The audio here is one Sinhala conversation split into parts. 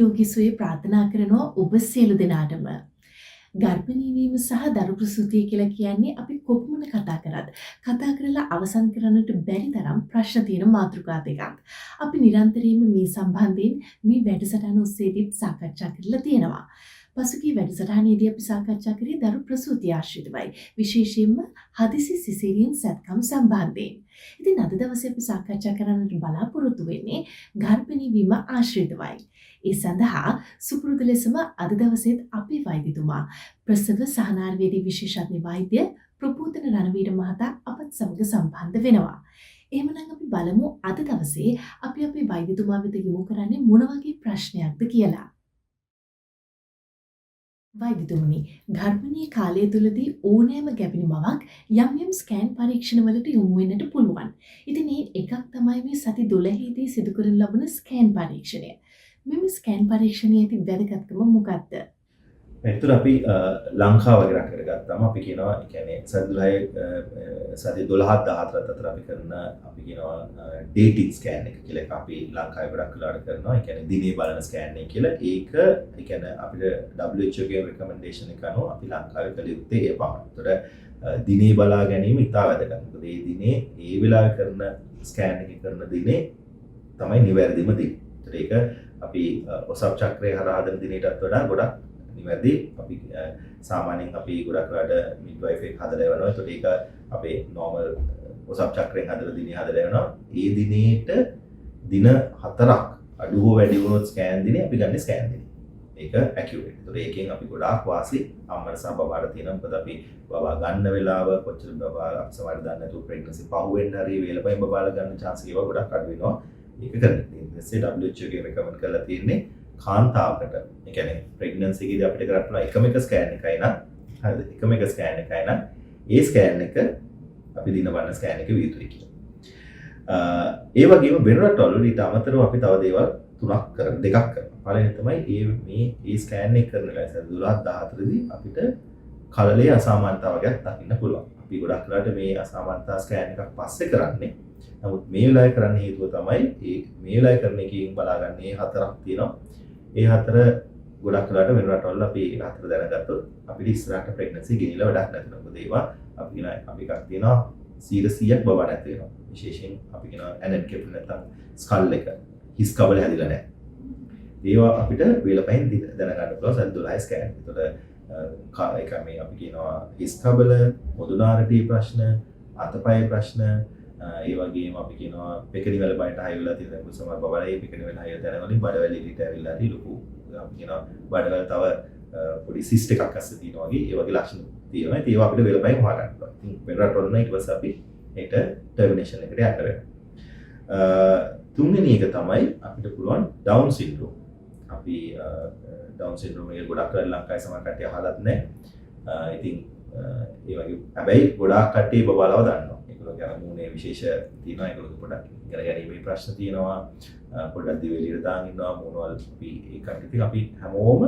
නිරෝගී සුවය ප්‍රාර්ථනා කරනවා ඔබ සියලු දෙනාටම. ගර්භණී වීම සහ දරු ප්‍රසූතිය කියලා කියන්නේ අපි කොපමණ කතා කරත් කතා කරලා අවසන් කරන්නට බැරි තරම් ප්‍රශ්න තියෙන මාතෘකා දෙකක්. අපි නිරන්තරයෙන්ම මේ සම්බන්ධයෙන් මේ වැඩසටහන ඔස්සේදීත් සාකච්ඡා කරලා තියෙනවා. පසුගිය වැඩසටහනේදී අපි සාකච්ඡා කරේ දරු ප්‍රසූතිය ආශ්‍රිතවයි. විශේෂයෙන්ම හදිසි සිසේරියන් සැත්කම් සම්බන්ධයෙන්. ඉතින් අද දවසේ අපි සාකච්ඡා කරන්නට බලාපොරොත්තු වෙන්නේ ගර්භණී වීම ආශ්‍රිතවයි. ඒ සඳහා සුපුරුදු ලෙසම අද දවසේත් අපේ වෛද්‍යතුමා, ප්‍රසව සහනාර්වේදී විශේෂඥ වෛද්‍ය ප්‍රබෝධන රණවීර මහතා අපත් සමග සම්බන්ධ වෙනවා. එහෙමනම් අපි බලමු අද දවසේ අපි අපේ වෛද්‍යතුමා වෙත යොමු කරන්නේ මොන වගේ ප්‍රශ්නයක්ද කියලා. වෛද්‍යතුමනි, ගර්භණී කාලය තුළදී ඕනෑම ගැබිණි මවක් යම් යම් ස්කෑන් පරීක්ෂණවලට යොමු වෙන්නට පුළුවන්. ඉතින් ඒ එකක් තමයි මේ සති 12 දී සිදු කරනු ලබන ස්කෑන් පරීක්ෂණය. මෙම ස්කෑන් පරීක්ෂණයේ ඇති වැදගත්කම මොකක්ද? එතකොට අපි ලංකාව වගේ රටකට ගත්තාම අපි කියනවා, ඒ කියන්නේ සති 12, සති 12ත් 14ත් අතර අපි කරන, අපි කියනවා ඩේටිං ස්කෑන් එක කියලා එක අපි ලංකාවේ ගොඩක් වෙලාවට කරනවා. ඒ කියන්නේ දිනේ බලන ස්කෑන් එක කියලා. ඒක ඒ කියන්නේ අපිට WHO ගේ රෙකමෙන්ඩේෂන් එක අනුව අපි ලංකාවේ කළ යුත්තේ ඒ පමණයි. එතකොට දිනේ බලා ගැනීම ඉතා වැදගත්. මොකද ඒ දිනේ ඒ වෙලාවේ කරන ස්කෑන් එක කරන දිනේ තමයි නිවැරදිම දින. එතකොට ඒක අපි ඔසප් චක්‍රය හරහා හදන දිනයටත් වඩා ගොඩක් නිවැරදි. අපි සාමාන්‍යයෙන් අපි ගොඩක් වෙලාවට මිඩ්වයිෆ් එක හදලා එවනවා. එතකොට ඒක අපේ නෝමල් ඔසප් චක්‍රයෙන් හදලා දිනේ හදලා එවනවා. ඒ දිනේට දින 4ක් අඩු හෝ වැඩි වුණොත් ස්කෑන් දිනේ අපි ගන්න ස්කෑන් දිනේ. ඒක ඇකියුරේට්. එතකොට ඒකෙන් අපි ගොඩාක් වාසි අම්මට සහ බබාට තියෙනවා. මොකද අපි බබා ගන්න වෙලාව කොච්චර බබා අපි සමහරවිට දන්නේ නැතුව ප්‍රෙග්නන්සි පහු වෙන්න හරි වේල පහින් බබාලා ගන්න චාන්ස් ඒවා ගොඩක් අඩු වෙනවා. ඒක කරන්න. ඉතින් ඊට පස්සේ WHO එකෙන් රෙකමන්ඩ් කරලා තියෙන්නේ කාන්තාවකට, ඒ කියන්නේ ප්‍රෙග්නන්සි එකේදී අපිට කරන්න පුළුවන් එකම එක ස්කෑන් එකයි නම්, හරිද? එකම එක ස්කෑන් එකයි නම් ඒ ස්කෑන් එක අපි දින බලන ස්කෑන් එක විය යුතුයි කියලා. ඒ වගේම වෙන රටවල් වල ඊට අමතරව අපි තව දේවල් තුනක් කරන දෙකක් කරනවා. පළවෙනි තමයි ඒ මේ ඒ ස්කෑන් එක කරන වෙලාවේ 12 14 දී අපිට කලලයේ අසාමාන්‍යතාවයක් දකින්න පුළුවන්. අපි ගොඩක් වෙලාවට මේ අසාමාන්‍යතා ස්කෑන් එකක් පස්සේ කරන්නේ. නමුත් මේ වෙලාවේ කරන්න හේතුව තමයි ඒ මේ වෙලාවේ කරන එකකින් බලාගන්නේ ඒ හතරක් තියෙනවා. ඒ හතර ගොඩක් වෙලාවට වෙන රටවල් අපි ඒ හතර දැනගත්තොත් අපිට ඉස්සරහට ප්‍රෙග්නන්සි ගෙනිලා වැඩක් නැති වෙනවා. මොකද ඒවා අපි කියන අපි එකක් තියෙනවා 100%ක් බබා නැති වෙනවා. විශේෂයෙන් අපි කියනවා ඇනන්කෙෆලි නැත්නම් ස්කල් එක හිස් කබල හැදිලා නැහැ. ඒවා අපිට වේල පහෙන් දැනගන්න පුළුවන් සති 12 ස්කෑන්. එතකොට ඒක මේ අපි කියනවා හිස් කබල, මුදුනාරටි ප්‍රශ්න, අතපය ප්‍රශ්න, ඒ වගේම අපි කියනවා පෙකණිවල බයට හයි වෙලා තියෙන දැන් සමහර බබලා ඒ පෙකණිවල හයි වෙලා තැන වලින් බඩවැල් එළියට ඇවිල්ලා හරි ලොකු අපි කියනවා බඩවැල් තව පොඩි සිස්ට් එකක් අස්සේ තියෙනවා වගේ ඒ වගේ ලක්ෂණ තියෙනවා. ඉතින් ඒවා අපිට වේල පහෙන් හොයාගන්න පුළුවන්. ඉතින් වෙන රටවල නම් ඊට පස්සේ අපි ඒකට ටර්මිනේෂන් එකට යන්න වෙනවා. තුන්වෙනි එක තමයි අපිට පුළුවන් ඩවුන් සින්ඩ්‍රෝම්. අපි ඩවුන් සින්ඩ්‍රෝම් එක ගොඩක් වෙලාවට ලංකාවේ සමහර කට්ටිය අහලත් නැහැ. ඉතින් ඒ වගේ හැබැයි ගොඩාක් කට්ටිය බබාලව දන්නවා. ඒගොල්ලෝගේ අර මූණේ විශේෂ තියෙනවා. ඒගොල්ලෝගේ පොඩක් ඉගෙන ගැනීමේ ප්‍රශ්න තියෙනවා. පොඩ්ඩක් දිව එළියට දාන් ඉන්නවා මූණවල. අපි ඒ කට්ටිය ඉතින් අපි හැමෝම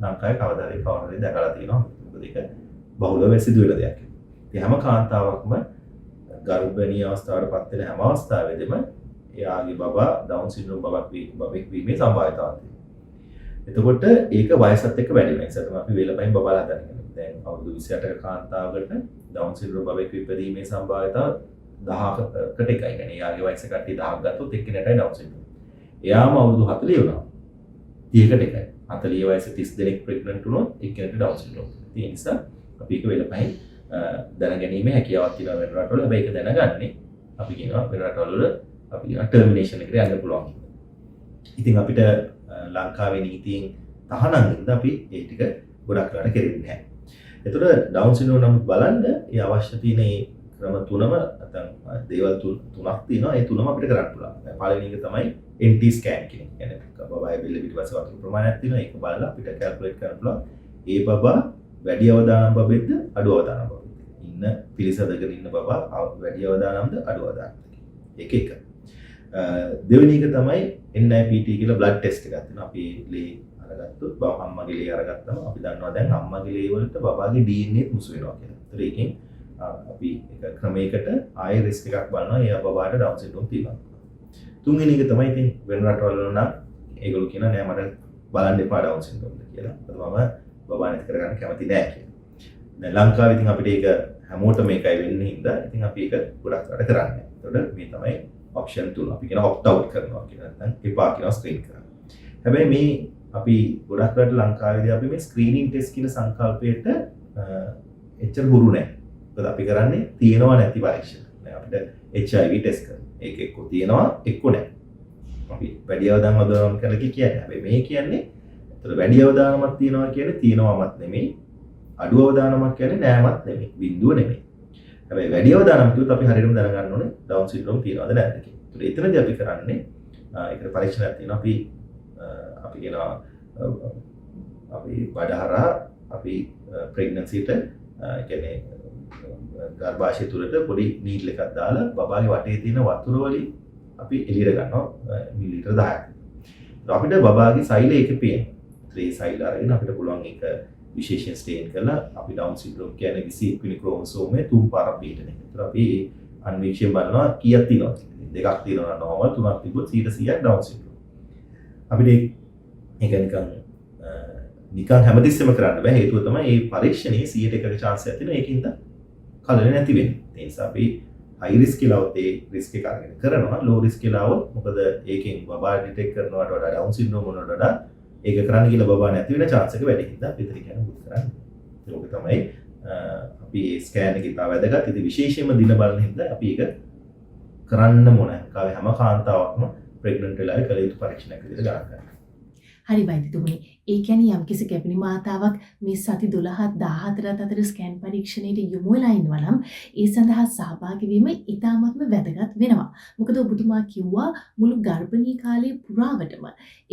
ලංකාවේ කවදා හරි කවුරු හරි දැකලා තියෙනවා. මොකද ඒක බහුලව සිදුවෙන දෙයක්. ඉතින් හැම කාන්තාවක්ම ගර්භණී අවස්ථාවට පත් වෙන හැම අවස්ථාවෙදිම එයාගේ බබා ඩවුන් සින්ඩ්‍රෝම් බබෙක් වීමේ සම්භාවිතාවක් තියෙනවා. එතකොට ඒක වයසත් එක්ක වැඩි වෙනවා. ඒ නිසා තමයි අපි වේල පහින් බබාලා හදන්නේ. දැන් අවුරුදු 28ක කාන්තාවකට ඩවුන් සින්ඩ්‍රෝම් බබෙක් ඉපදීමේ සම්භාවිතාව 10කට එකයි. කියන්නේ එයාගේ වයස කට්ටිය 10ක් ගත්තොත් එක්කෙනෙක්ටයි ඩවුන් සින්ඩ්‍රෝම්. එයාම අවුරුදු 40 වුණා 30කට එකයි. 40 වයසේ 30 දෙනෙක් ප්‍රෙග්නන්ට් වුණොත් එක්කෙනෙක්ට ඩවුන් සින්ඩ්‍රෝම්. ඒ නිසා අපි ඒක වේල පහින් දැනගැනීමේ හැකියාවක් තියෙනවා වෙන රටවල. හැබැයි ඒක දැනගන්නේ අපි කියනවා වෙන රටවල් වල අපි කියනවා ටර්මිනේෂන් එකට යන්න පුළුවන් කියලා. ඉතින් අපිට ලංකාවේ නීතියෙන් තහනම් හින්දා අපි ඒ ටික ගොඩක් වෙලාවට කෙරෙන්නේ නැහැ. එතකොට ඩවුන් සින්ඩ්‍රෝම් නමුත් බලන්න ඒ අවශ්‍ය තියෙන ඒ ක්‍රම තුනම නැත්නම් දේවල් තුනක් තියෙනවා. ඒ තුනම අපිට කරන්න පුළුවන්. දැන් පළවෙනි එක තමයි NT scan කියන එක. කියන්නේ බබාගේ බෙල්ල පිටිපස්සේ වතුර ප්‍රමාණයක් තියෙනවා. ඒක බලලා අපිට කැල්කියුලේට් කරන්න පුළුවන්. ඒ බබා වැඩි අවදානම් බබෙක්ද අඩු අවදානම් බබෙක්ද? ඉන්න පිළිසදගෙන ඉන්න බබා වැඩි අවදානම්ද අඩු අවදානම්ද? ඒක එක. දෙවෙනි එක තමයි NIPT කියලා බ්ලඩ් ටෙස්ට් එකක් තියෙනවා. අපි ලේ අරගත්තොත් අම්මගේ ලේ අරගත්තම අපි දන්නවා දැන් අම්මගේ ලේ වලට බබාගේ DNA මුසු වෙනවා කියලා. ඒතර ඒකෙන් අපි එක ක්‍රමයකට ආයෙ රිස්ක් එකක් බලනවා ඒ බබාට ඩවුන් සින්ඩ්‍රෝම් තියෙනවා. තුන්වෙනි එක තමයි ඉතින් වෙන රටවල් වල නම් ඒගොල්ලෝ කියනවා නෑ මට බලන්න එපා ඩවුන් සින්ඩ්‍රෝම්ද කියලා. මොකද මම බබා නැති කරගන්න කැමති නෑ කියලා. දැන් ලංකාවේ ඉතින් අපිට ඒක හැමෝටම මේකයි වෙන්නේ හින්දා ඉතින් අපි ඒක ගොඩක් වැඩ කරන්නේ නෑ. එතකොට මේ තමයි ඔප්ෂන් තුන. අපි කියන ඔප්ට් අවුට් කරනවා කියලා. නැත්නම් එපා කියනවා ස්ක්‍රීන් කරන්න. හැබැයි මේ අපි ගොඩක් වෙලාවට ලංකාවේදී අපි මේ ස්ක්‍රීනින් ටෙස්ට් කියන සංකල්පයට එච්චර හුරු නෑ. මොකද අපි කරන්නේ තියෙනවා නැති පරීක්ෂණ. දැන් අපිට HIV test කරනවා. ඒක එක්කෝ තියෙනවා එක්කෝ නෑ. අපි වැඩි අවදානම අවදානම කියලා කියන්නේ. හැබැයි මේ කියන්නේ එතකොට වැඩි අවදානමක් තියෙනවා කියන්නේ තියෙනවමත් නෙමෙයි. අඩු අවදානමක් කියන්නේ නෑමත් නෙමෙයි. බිඳුව නෙමෙයි. හැබැයි වැඩි අවදානම කිව්වොත් අපි හරියටම දැනගන්න ඕනේ ඩවුන් සින්ඩ්‍රෝම් තියෙනවද නැද්ද කියලා. ඒතකොට එතනදී අපි කරන්නේ ඒකට පරීක්ෂණයක් තියෙනවා. අපි අපි කියනවා අපි බඩහරහා අපි ප්‍රෙග්නන්සිට, ඒ කියන්නේ ගර්භාෂය තුලට පොඩි නීඩල් එකක් දාලා බබාගේ වටේ තියෙන වතුර වලින් අපි එළියට ගන්නවා මිලිලීටර් 10ක්. අපිට බබාගේ සෛල ඒක පේනවා. ඒ සෛල අරගෙන අපිට පුළුවන් ඒක විශේෂයෙන් ස්ටේන් කරලා අපි ඩවුන් සින්ඩ්‍රෝම් කියන්නේ 21 වෙනි ක්‍රෝමසෝමයේ තුන් පාරක් පිහිටන එක. ඒතර අපි ඒ අන්වීක්ෂයෙන් බලනවා කීයක් තියෙනවද කියලා. දෙකක් තියෙනවා නම් නෝමල්, තුනක් තිබ්බොත් 100%ක් ඩවුන් සින්ඩ්‍රෝම්. අපිට ඒක නිකන් නිකන් හැමතිස්සෙම කරන්න බෑ. හේතුව තමයි මේ පරීක්ෂණයේ 100ට 1ක චාන්ස් එකක් තියෙනවා. ඒකින්ද කලලේ නැති වෙන්නේ. ඒ නිසා අපි හයි රිස්ක් කියලා આવොත් ඒ රිස්ක් එක අරගෙන කරනවා. ලෝ රිස්ක් කියලා આવොත් මොකද ඒකෙන් බබා ඩිටෙක්ට් කරනවට වඩා ඩවුන් සින්ඩ්‍රෝම් වලට වඩා ඒක කරන්න කියලා බබා නැති වෙන චාන්ස් එක වැඩි හින්දා අපි එතන කියන්නේ මුත් කරන්නේ. ඒක තමයි අපි ඒ ස්කෑන් එක ඉතා වැදගත්. ඉතින් විශේෂයෙන්ම දින බලන හින්දා අපි ඒක කරන්න ඕන. ලංකාවේ හැම කාන්තාවක්ම ප්‍රෙග්නන්ට් වෙලාවේ කළ යුතු පරීක්ෂණයක් විදිහට ගණන් කරනවා. හරි වෛද්‍යතුමනි. ඒ කියන්නේ යම්කිසි ගැබිණි මාතාවක් මේ සති 12ත් 14ත් අතර ස්කෑන් පරීක්ෂණයට යොමු වෙලා ඉන්නවා නම් ඒ සඳහා සහභාගී වීම ඉතාමත්ම වැදගත් වෙනවා. මොකද ඔබතුමා කිව්වා මුළු ගර්භණී කාලය පුරාවටම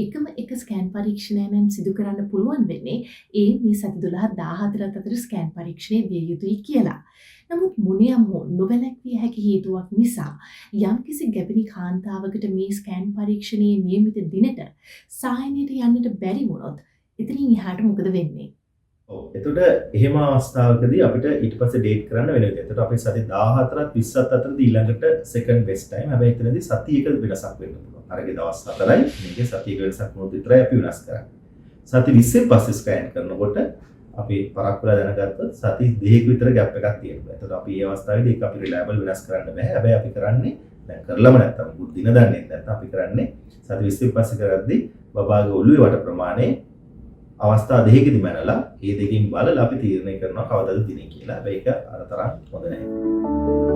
එකම එක ස්කෑන් පරීක්ෂණය නම් සිදු කරන්න පුළුවන් වෙන්නේ ඒ මේ සති 12ත් 14ත් අතර ස්කෑන් පරීක්ෂණය විය යුතුයි කියලා. නමුත් මොනියම් හෝ නොවැළැක්විය හැකි හේතුවක් නිසා යම්කිසි ගැබිණි කාන්තාවකට මේ ස්කෑන් පරීක්ෂණයේ නියමිත දිනට සායනයට යන්නට බැරි වුණොත් එතනින් එහාට මොකද වෙන්නේ? ඔව්. එතකොට එහෙම අවස්ථාවකදී අපිට ඊට පස්සේ ඩේට් කරන්න වෙන විදිය. එතකොට අපි සති 14ත් 20ත් අතරදී ඊළඟට සෙකන්ඩ් බෙස්ට් ටයිම්. හැබැයි එතනදී සතියක වෙනසක් වෙන්න පුළුවන්. අරගේ දවස් 4යි මේකේ සතියක වෙනසක් වුණොත් විතරයි අපි වෙනස් කරන්නේ. සති 20න් පස්සේ ස්කෑන් කරනකොට අපි පරක්කු වෙලා දැනගත්තොත් සති 2ක විතර ගැප් එකක් තියෙනවා. එතකොට අපි මේ අවස්ථාවේදී ඒක අපි රිලයබල් වෙනස් කරන්න බෑ. හැබැයි අපි කරන්නේ දැන් කරලම නැත්තම් මුත් දින දන්නේ නැත්තම් අපි කරන්නේ සති 20න් පස්සේ කරද්දී බබාගේ ඔළුවේ වට ප්‍රමාණය අවස්ථා දෙකකදී මැනලා ඒ දෙකෙන් බලලා අපි තීරණය කරනවා කවදද දිනේ කියලා. හැබැයි ඒක අර තරම් හොඳ නැහැ.